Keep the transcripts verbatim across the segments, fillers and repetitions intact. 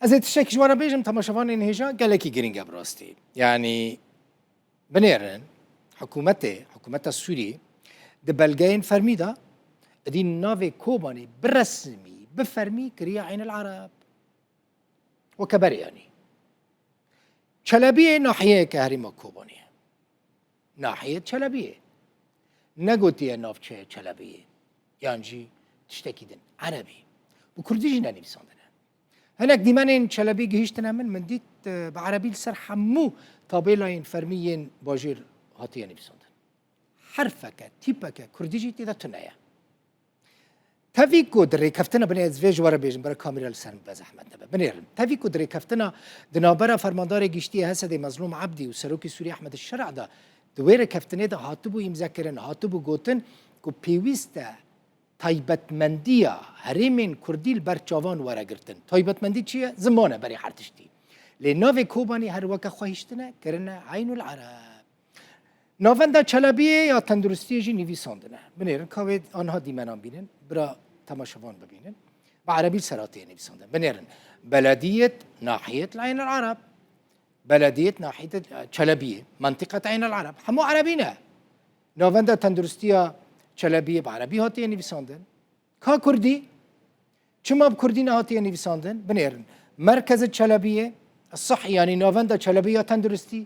Ez ê tiştekî ji we re bêjim, temaşevanên hêja, gelekî girîng e bi rastî. Yanî binêrin, hikûmetê, hikûmeta Sûrî di belgeyên fermî de êdî navê Kobanê bi resmî, bi fermî kiriye Eyn el Arab. Weke berê yanî. Çelebiyê nahiyeyeke herêma Kobanê ye. Nahiyê Çelebiyê. Negotiye navçeya Çelebiyê. Yan jî tiştekî din. Erebî. Bi kurdî jî nenivîsandine. Hinek dîmenên Çelebî gihîştine min, min dît, e, bi erebî li ser hemû tabêlayên fermî yên bajêr hatiye nivîsandin. Herfeke, tîpeke kurdî jî tê de tune ye. Tevî ku di rêkeftina, binê ez vê ji we re bêjim, bira kamîra li ser min be zehmet nebe. Binêrin. Tevî ku di rêkeftina di navbera Fermandarê Giştî yê Hesedê Mezlûm Ebdî û Serokê Sûrî Ehmed Şer'a de, di wê rêkeftinê de hatibû îmzekirin, hatibû gotin ku pêwîst e taybetmendiya herêmên kurdî li ber çavan were girtin. Taybetmendî çi ye? Ziman e berê her tiştî. Lê navê Kobanî her weke xwe hiştine, kirine Eynul Ereb. Navenda Çelebiyê ya tenduristiyê jî nivîsandine. Binêrin ka wê anha dîmenan bînin, bira temaşevan bibînin. Bi erebî li ser hatiye nivîsandin. Binêrin. Belediyet nahiyet Eyn el Arab. Belediyet nahiyet Çelebiyê. Mentiqet Eyn el Arab. Hemû erebî ne. Navenda tenduristiya Çelebiyê bi erebî hatiye nivîsandin. Ka kurdî? Çima bi kurdî nehatiye nivîsandin? Binêrin. Merkez Çelebiyê, Sihî, yanî navenda Çelebiyê ya tenduristî,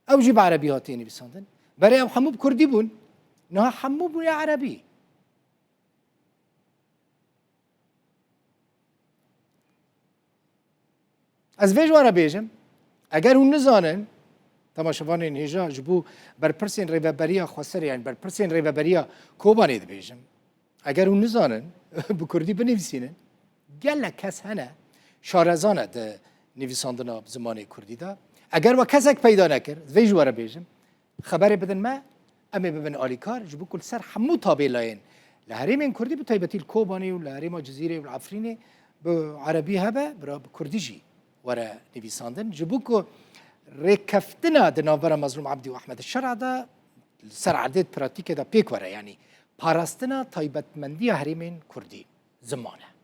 ew jî bi erebî hatiye nivîsandin. Berê ew hemû bi kurdî bûn. Niha hemû bûye erebî. Ez vê ji we re bêjim, eger hûn nizanin, temaşevanên hêja, ji bo berpirsên Rêveberiya Xweserê, yanî berpirsên Rêveberiya Kobanê dibêjim, eger hûn nizanin bi kurdî binivîsînin, gelek kes hene şarezan e di nivîsandina bi zimanê kurdî de. Eger we kesek peyda nekir, vê ji we re bêjim, xeberê bidin me, em ê bibin alîkar, ji bo ku li ser hemû tabêlayên li herêmên kurdî, bi taybetî li Kobanê û li herêma Cizîrê û li Efrînê bi erebî hebe, bira bi kurdî jî were nivîsandin. Ji bo ku rêkeftina di navbera Mezlûm Ebdî û Ehmed Şer'a de li ser erdê di pratîkê de pêk were, yanî parastina taybetmendiya herêmên kurdî ziman e.